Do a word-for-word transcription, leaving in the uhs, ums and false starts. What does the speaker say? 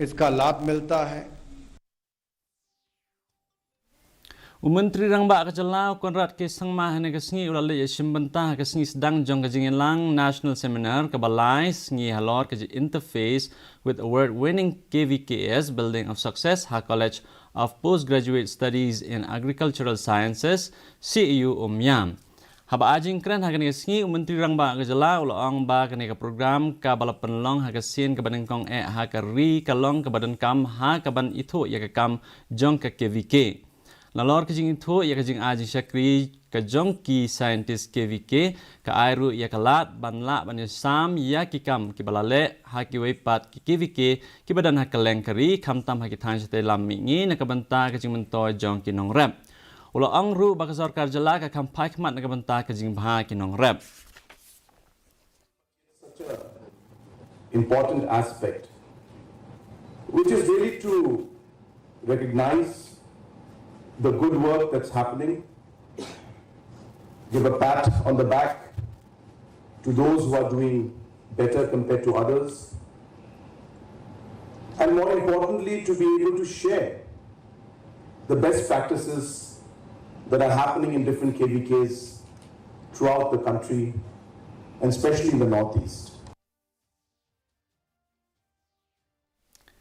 इसका लाभ मिलता है। U Myntri Rangbah ka jylla u Conrad K Sangma hynne ka sngi u la leit ïashim bynta ha ka sngi sdang jong ka jingïalang National Seminar kaba lai sngi halor ka jing interface with award winning K V Ks Building of Success ha College of Postgraduate Studies in Agricultural Sciences, C A U Umiam. Haba ai jingkren ha kane ka sngi u Myntri Rangbah ka jylla u la ong ba kane ka program kaba la pynlong ha ka sien kaba nyngkong eh ha ka ri ka long kaba donkam ha kaban ithuh ïa ka kam jong ka K V K. Nalor ka jingithuh ïa ka jingai jingshakri ka jong ki scientist K V K, ka ai ruh ïa ka lad ban lah ban ïasam ïa ki kam kiba la leh ha kiwei pat ki K V K kiba don ha kylleng ka ri, khamtam ha ki thaiñ shatei lam mihngi na ka bynta ka jingmyntoi jong ki nongrep. U la ong ruh ba ka sorkar jylla ka kham phai khmat na ka bynta ka jingbha ki nongrep. Important aspect, which is really to recognize the good work that's happening, give a pat on the back to those who are doing better compared to others, and more importantly, to be able to share the best practices that are happening in different K V Ks throughout the country, and especially in the Northeast.